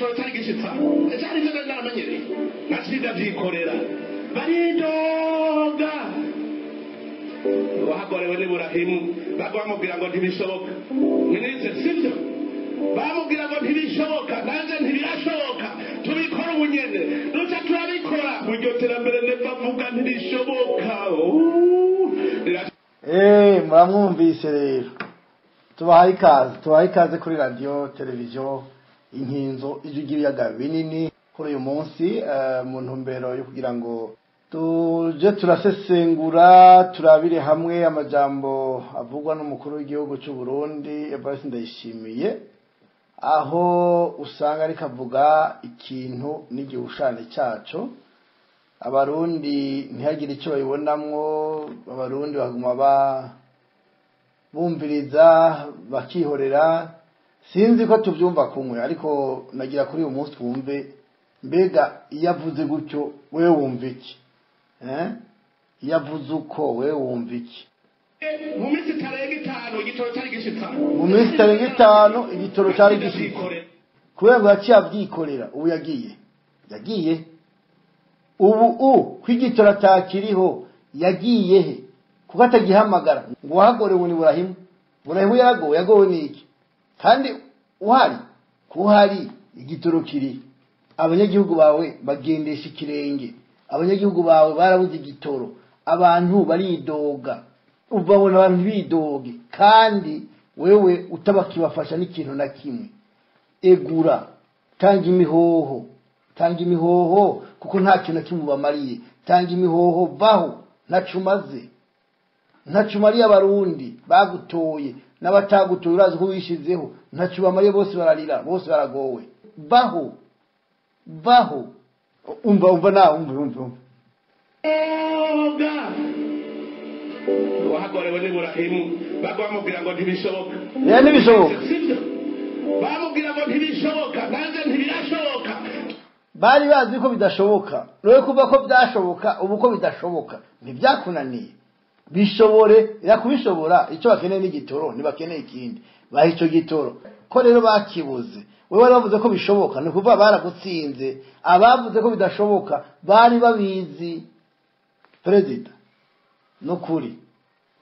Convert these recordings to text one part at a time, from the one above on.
Igitoro cyari gishitsa, cyari cyo naramenyereye, naciye ndavyikorera, baridoga. Wahagorewe ni Burahimu, bamubwira ngo ntibishoboka. Minisitiri, sibyo? Bamubwira ngo ntibishoboka, nanjye ntibirashoboka, tubikora ubunyene, duca turabikora. Iryo terambere Neva avuga ntirishoboka. Muramwumvise rero. Tubahaye ikaze, tubahaye ikaze kuri radiyo televiziyo Inkinzo, Ijwi ry'Ibiyaga Binini. Kuri uyu munsi, mu ntumbero yo kugira ngo tuje turasesengura, turabire hamwe amajambo avugwa n'umukuru w'igihugu cy'u Burundi, Evariste Ndayishimiye, aho usanga ariko avuga ikintu n'igihushane cyaco, Abarundi ntihagire icyo babibonamwo. Abarundi baguma ba bumviriza bakihorera. Sinzi ko tubyumva kumwe, ariko nagira kuri uyu munsi twumve, mbega iyo avuze gutyo wewe wumva iki? Iyo avuze uko wewe wumva iki? Mu minsi itarenga 5 igitoro cyari gishitsa. Mu minsi itarenga 5 igitoro cyari gishitse, kubera ngo yaciye abyikorera. Ubu yagiye ubu ko igitoro atakiriho, yagiye he? Kuko atagihamagara ngo wahagorewe ni Burahimu. Burahimu yaragowe, yagowe n'iki kandi uhari? Kuhari igitoro kiri, abanyagihugu bawe bagendesha ikirenge, abanyagihugu bawe barabuze igitoro, abantu baridoga, ubabona abantu bidoge kandi wewe utabakibafasha n'ikintu na kimwe. Egura, tanga imihoho, tanga imihoho, kuko nta kintu na kimwe ubamariye. Tanga imihoho, vaho, ntaco umaze, ntaco umariye Abarundi bagutoye n'abatagutoye. Urazi ko wishizeho, ntaco ubamariye, bose bararira, bose baragowe. Vaho, vaho. Umva, umva nawe, umva, umva, umva. Oga wahagorewe ni Burahimu, bamubwira ngo ntibishoboka. Yeah, ntibishoboka. Sibyo? Bamubwira ngo ntibishoboka, nanjye ntibirashoboka. Bari bazi ko bidashoboka, rero kuva ko byashoboka, ubu ko bidashoboka, ntibyakunaniye, bishobore. Irakubishobora. Icyo bakeneye n'igitoro, ntibakeneye ikindi, baha icyo gitoro. Ko rero bakibuze, wewe wari wavuze ko bishoboka, ni ukuvuga baragutsinze. Abavuze ko bidashoboka bari babizi. Perezida, nukuri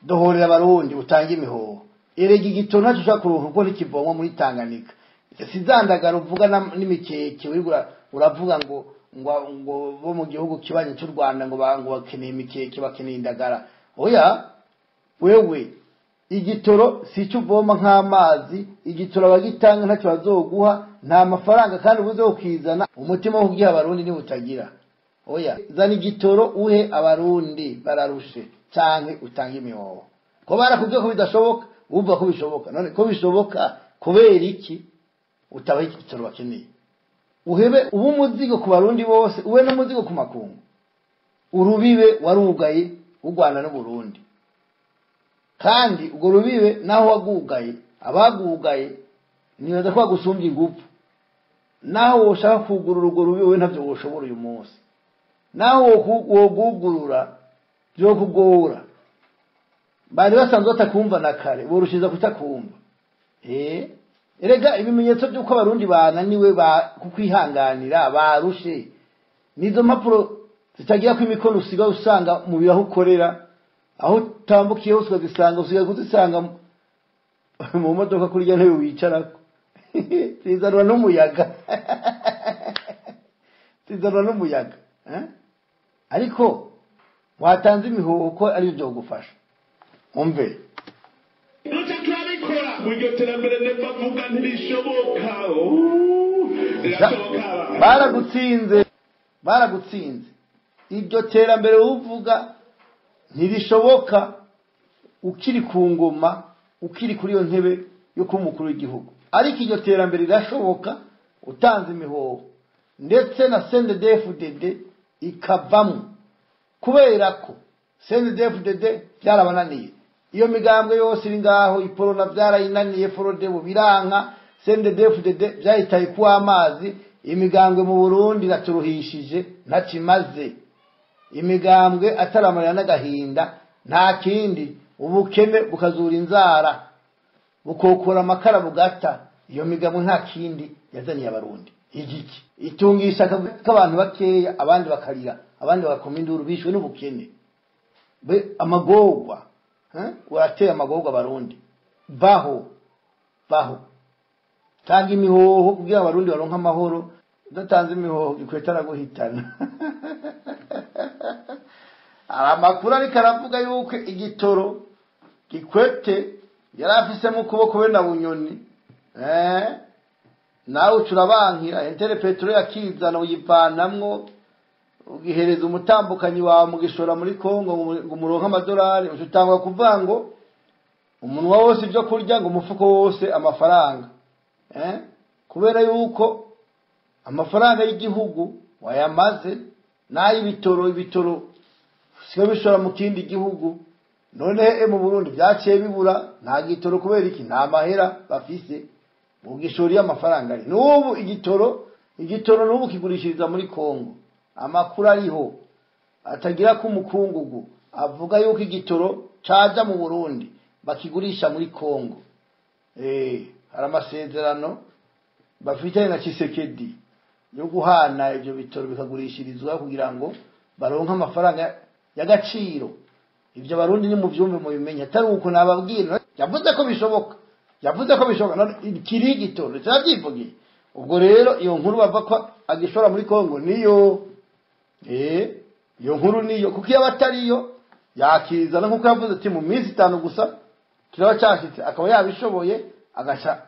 dohorera Abarundi, utange imihoho. Erega igitoro ntacyo ushobora kuronka kuko ntikivomwa muri Tanganyika. Sizandagara uvuga n'imikeke, uriko uravuga ngo bo mu gihugu kibanyi cy'u Rwanda ngo bakeneye imikeke, bakeneye indagara. Oya, wewe igitoro si icyo uvoma nk'amazi. Igitoro abagitanga ntacyo bazoguha, nta mafaranga, kandi ubuze ukizana umutima wo kugiha Abarundi niba utagira. Oya, zana igitoro uhe Abarundi bararushe, canke utange imihoho. Ko barakubwiye ko bidashoboka, wumva ko bishoboka. None ko bishoboka, kubera iki utabaha igitoro bakeneye? Uhebe ube umuzigo ku Barundi bose, ube n'umuzigo ku makungu. Urubibe warugaye u Rwanda n'Uburundi, kandi urwo rubibe naho wagugaye, abagugaye nibaza ko bagusumbya ingufu. Naho woshaka kugurura urwo rubibe, we ntavyo woshobora uyu munsi. Naho wogugurura vyokugora, bari basanzwe batakumva na kare, borushiza kutakumva. Erega ibimenyetso by'uko Abarundi bananiwe kukwihanganira, barushe, nizo mpapuro zitagira ko imikono usigaye usanga mu biro aho ukorera, aho utambukiye hose ukazisanga, usigaye kuzisanga mu modoka kuri rya ntebe wicarako. Zizanwa n'umuyaga, zizanwa n'umuyaga. Ariko watanze imihoho ko ari byo byogufasha. Umve. Duca turabikora. Iryo terambere Neva avuga ntirishoboka. Rirashoboka. Baragutsinze, baragutsinze. Iryo terambere uvuga ntirishoboka ukiri ku ngoma, ukiri kuri iyo ntebe yo kuba umukuru w'igihugu, ariko iryo terambere rirashoboka utanze imihoho, ndetse na CNDD-FDD ikavamo, kubera ko CNDD-FDD byarabananiye. Iyo migambwe yose iri ngaho, Iprona byarayinaniye, Frodebu biranka, CNDD-FDD byayitaye ku amazi. Imigambwe mu Burundi iraturuhishije, ntakimaze. Imigambwe ataramarira n'agahinda, nta kindi. Ubukene bukazura inzara, bukokora amakara bugata. Iyo migambwe nta kindi yazaniye Abarundi. Igiki itungisha k'abantu bakeya, abandi bakarira, abandi bagakoma induru, bishwe n'ubukene. Be amagorwa, urateye amagorwa Abarundi. Baho baho, tanga imihoho kugira Abarundi baronke amahoro. Udatanze imihoho, Gikwete araguhitana. Amakuru ariko aravuga yuko igitoro Gikwete yari afisemo ukuboko, we na Bunyoni. Nawe uca urabankira Interpetrol, yakizana uyivanamwo, ugihereza umutambukanyi wawe, mugishora muri Kongo ngo umuronke amadolari. Uca utangwa kuvuga ngo umunwa wose ibyo kurya, ngo umufuko wose amafaranga, kubera yuko amafaranga y'igihugu wayamaze, n'ay'ibitoro, ibitoro siyo bishora mu kindi gihugu. None mu Burundi byaciye bibura, nta gitoro. Kubera iki? Nta mahera bafise. Ugishora iyo amafaranga ari. N'ubu igitoro n'ubu kigurishiriza muri Kongo. Amakuru ariho atagira ko umukungugu avuga yuko igitoro caja mu Burundi bakigurisha muri Kongo. Hari amasezerano bafitanye na Tshisekedi yo guhana ibyo bitoro, bikagurishirizwa kugira ngo baronke amafaranga y'agaciro. Ibyo Barundi ni mu byumve, mu bimenye, atari uko nababwira. Yavuze ko bishoboka, yavuze ko bishoboka. Kiri igitoro cyabyivugiye. Ubwo rero iyo nkuru bava ko agishora muri Kongo niyo, iyo nkuru niyo, kuko iyo abatariyo yakizana, nkuko yavuze ati mu minsi 5 gusa kiraba cyashitse, akaba yabishoboye agaca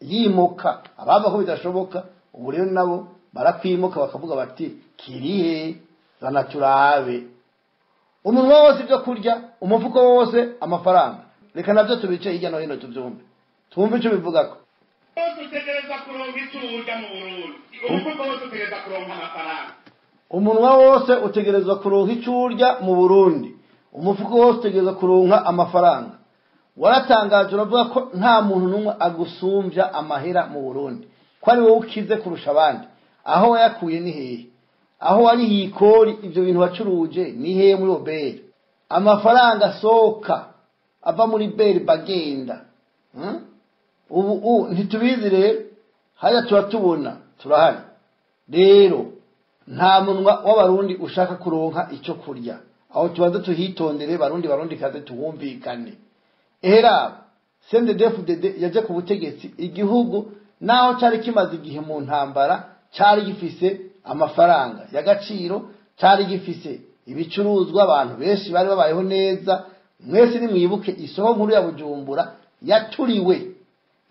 yimuka. Abava ko bidashoboka, ubu rero nabo barakwimuka, bakavuga bati kirihe, zana turabe. Umunwa wose ibyo kurya, umufuko wose amafaranga. Reka nabyo tubice hirya no hino, tubyumve, twumve icyo bivugako. Utegereza kuronka icyo urya mu Burundi, umufuko wose utegereza kuronka amafaranga. Umunwa wose utegerezwa kuronka icyo urya mu Burundi, umufuko wose utegerezwa kuronka amafaranga. Waratangaje, uravuga ko nta muntu n'umwe agusumbya amahera mu Burundi, ko ari wowe ukize kurusha abandi. Aho wayakuye ni hehe? Aho warihiye ikori ibyo bintu wacuruje ni hehe? Muri OBR amafaranga asohoka ava muri BRB bagenda. Ubu ntitubizi rero, hajya tuba tubona turahari. Rero nta munwa w'Abarundi ushaka kuronka icyo kurya. Aho tubanze tuhitondere, Barundi, Barundi kaze, tuhumvikane. Ehera CNDD-FDD yaje ku butegetsi, igihugu naho cyari kimaze igihe mu ntambara cyari gifise amafaranga y'agaciro, cyari gifise ibicuruzwa, abantu benshi bari babayeho neza. Mwese nimwibuke isoko nkuru ya Bujumbura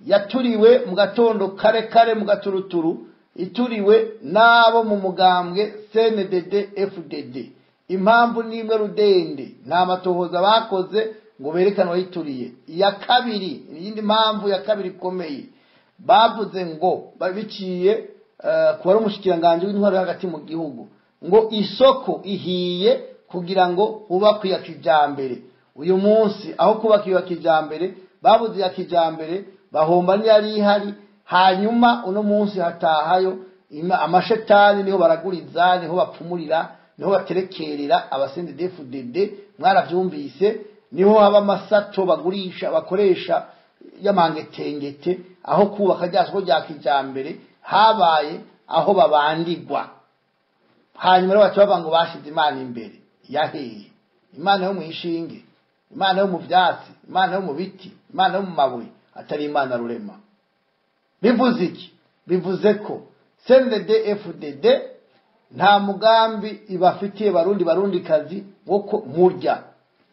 yaturiwe mu gatondo kare kare, mu gaturuturu, ituriwe n'abo mu mugambwe CNDD FDD. Impamvu n'imwe rudende, nta matohoza bakoze ngo berekane wayituriye. Iya kabiri, iyindi mpamvu ya kabiri ikomeye, bavuze ngo biciye kuba ari umushikiranganji w'intwaro hagati mu gihugu, ngo isoko ihiye kugira ngo hubakwe iya kijambere. Uyu munsi aho kubaka iya kijambere, babuze iya kijambere, bahomba n'iyari ihari. Hanyuma uno munsi hatahayo amashetani, niho baraguriza, niho bapfumurira, niho baterekerera aba CNDD-FDD. Mwaravyumvise, niho haba amasato bagurisha, bakoresha y'amangetengete. Aho kubaka rya soko rya kijambere, habaye aho babandigwa. Hanyuma rero baca bavuga ngo bashize Imana imbere. Yaheye Imana yo mu ishinge, Imana yo mu vyatsi, Imana yo mu biti, Imana yo mu mabuye, atari Imana rurema. Bivuze iki? Bivuze ko CNDD FDD nta mugambi ibafitiye, Barundi, Barundi kazi, wo murya.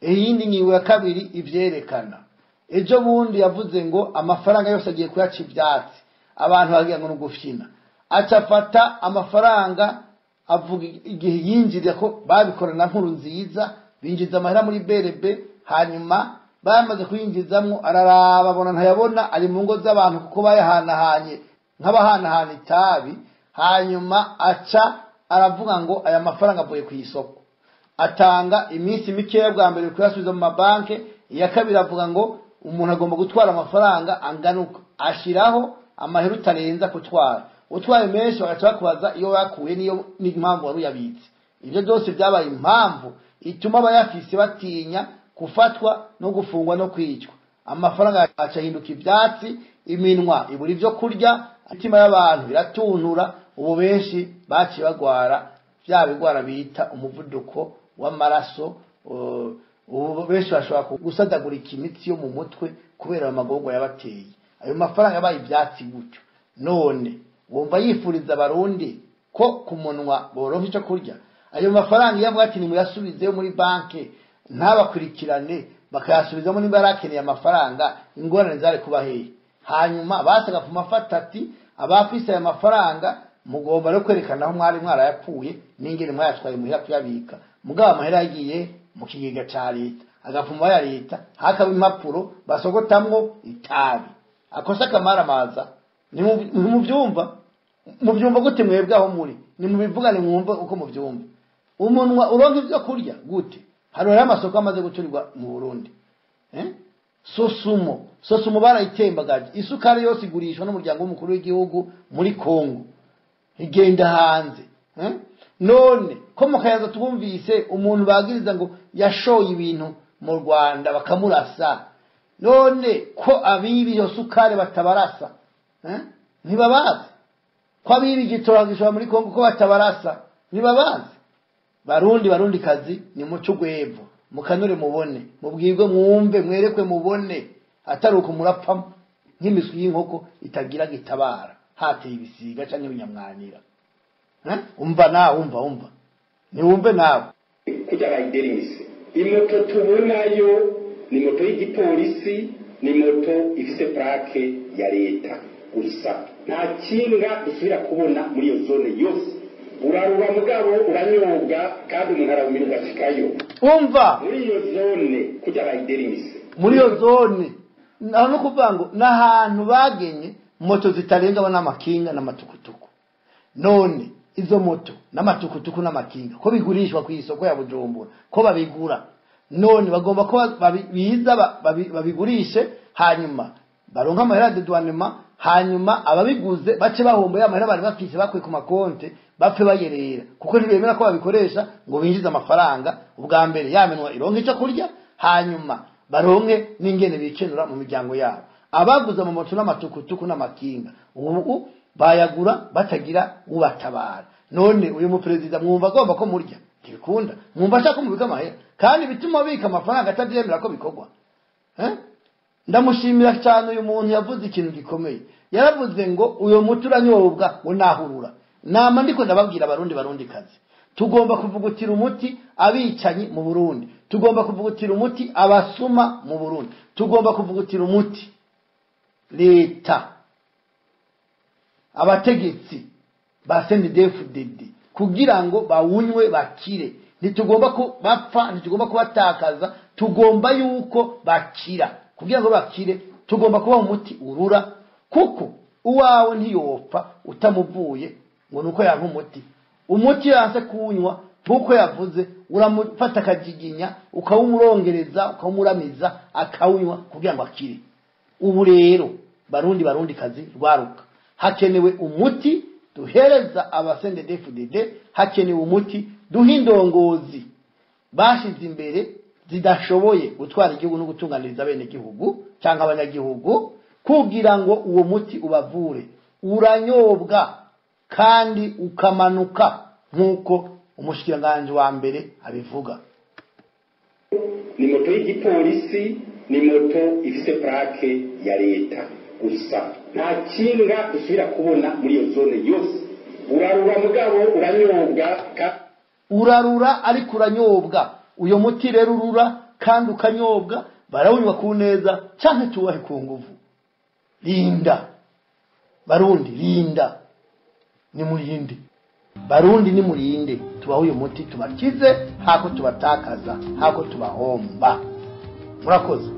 Iyindi ngingo ya kabiri ivyerekana, ejo bundi yavuze ngo amafaranga yose agiye kuyaca ivyatsi. Abantu bagira ngo nugufyina. Aca afata amafaranga, avuga igihe yinjiriye ko babikorana Nkuru Nziza, binjiza amahera muri BRB. Hanyuma bamaze kuyinjizamwo, araraba abona ntayabona, ari mu ngo z'abantu, kuko bayahanahanye nk'abahanahana itabi. Hanyuma aca aravuga ngo aya mafaranga avuye ku isoko. Atanga iminsi mikeya bwa mbere kuyasubiza mu mabanki. Iya kabiri avuga ngo umuntu agomba gutwara amafaranga angana uko, ashiraho amahera utarenza kutwara. Utwaye menshi bagaca bakubaza iyo wakuye niyo n'impamvu wari uyabitse. Ibyo byose byabaye impamvu ituma abayafise batinya gufatwa no gufungwa no kwicwa. Amafaranga aca ahinduka ibyatsi. Iminwa ibura ibyo kurya, imitima y'abantu iratuntura. Ubu benshi baciye bagwara bya bigwara bita umuvuduko w'amaraso. Ubu benshi bashobora gusadagurika imitsi yo mu mutwe kubera ayo magorwa yabateye. Ayo mafaranga yabaye ibyatsi gutyo. None wumva yifuriza Abarundi ko ku munwa boronka icyo kurya? Ayo mafaranga iyo avuga ati nimuyasubizeyo muri banki, ntabakurikirane, bakayasubizamo niba yarakeneye amafaranga, ingorane zari kuba hehe? Hanyuma basaga ku mafata ati abafise aya mafaranga mugomba no kwerekana aho mwari mwarayakuye n'ingene mwayatwaye muhira kuyabika. Mugabo amahera yagiye mu kigega ca leta, agapfuma ya leta, hakaba impapuro basogotamwo itabi. Akosa akamaramaza. Ntimuvyumva? Muvyumva gute mwebwe aho muri? Nimubivugane mwumve uko muvyumva. Umunwa uronka ivyo kurya gute? Hano rero amasoko amaze guturirwa mu Burundi. Sosumo barayitembagaje. Isukari yose igurishwa n'umuryango w'umukuru w'igihugu muri Kongo, igenda hanze. None ko mu Kayanza twumvise umuntu bagiriza ngo yashoye ibintu mu Rwanda bakamurasa, none ko abibi iyo sukari batabarasa? Ntibabazi ko abibi igitora gishora muri Kongo ko batabarasa? Ntibabazi? Barundi, Barundi kazi, ni muco gwepfo, mukanure mubone, mubwirwe mwumve, mwerekwe mubone. Atari uko murapfa nk'imiswi y'inkoko itagira gitabara, hateye ibisiga canke ibinyamwanira. Umva nawe, umva, umva, niwumve nawe. Kujya bayiderise imoto tubonayo ni moto y'igipolisi, ni moto ifise plaque ya leta gusa. Nta kinga dusubira kubona muri iyo zone yose. Urarura mugabo uranyobwa, kandi umuntu arawumira ugashikayo. Umva. Muri iyo zone kujya bayiderise muri iyo zone, aho no kuvuga ngo n'ahantu bagenye moto zitarenga n'amakinga n'amatukutuku. None izo moto n'amatukutuku n'amakinga ko bigurishwa ku isoko ya Bujumbura, ko babigura, none bagomba ko biza babigurishe, hanyuma baronka amahera de douanement, hanyuma ababiguze bace bahomba ya mahera bari bafise bakuye ku makonte, bapfe bayerera, kuko ntibemera ko babikoresha ngo binjize amafaranga. Ubwa mbere yamenwa ironka ico kurya, hanyuma baronke n'ingene bikenura mu miryango yabo. Abaguze mu moto n'amatukutuku n'amakinga ubu bayagura batagira ubatabara. None uyu muperezida mwumva agomba ko murya? Ntibikunda. Mwumva ashaka ko mubika amahera kandi bituma abika amafaranga atavyemera ko bikorwa? Ndamushimira cyane uyu muntu yavuze ikintu gikomeye. Yaravuze ngo uyu muti uranyobwa ngo nahurura. Nama ndiko ndababwira Abarundi, Barundi kazi, tugomba kuvugutira umuti abicanyi mu Burundi, tugomba kuvugutira umuti abasuma mu Burundi, tugomba kuvugutira umuti leta, abategetsi ba CNDD-FDD, kugira ngo bawunywe bakire. Ntitugomba ko bapfa, ntitugomba kubatakaza, tugomba yuko bakira. Kugira ngo bakire tugomba kubaha umuti urura, kuko uwawe ntiyopfa utamuvuye ngo nuko yanka umuti. Umuti yanse kuwunywa, nkuko yavuze, uramufata akajiginya, ukawumurongereza, ukawumuramiza, akawunywa kugira ngo akire. Ubu rero Barundi, Barundi kazi, rwaruka, hakenewe umuti duhereza aba CNDD-FDD, hakenewe umuti duha indongozi bashize imbere zidashoboye gutwara igihugu no gutunganiriza bene gihugu cyangwa abanyagihugu, kugira ngo uwo muti ubavure. Uranyobwa kandi ukamanuka nk'uko umushikiranganji wa mbere abivuga. Ni moto y'igipolisi, ni moto ifise plaque ya leta gusa. Nta kinga dusubira kubona muri iyo zone yose. Urarura mugabo uranyobwa. Urarura ariko uranyobwa. Uyo muti rero urura kandi ukanyobwa, barawunywa ku neza canke tubahe ku nguvu. Linda Barundi, linda, nimurinde Barundi, nimurinde, tubahe uyu muti tubakize hako tubatakaza, hako tubahomba. Murakoze.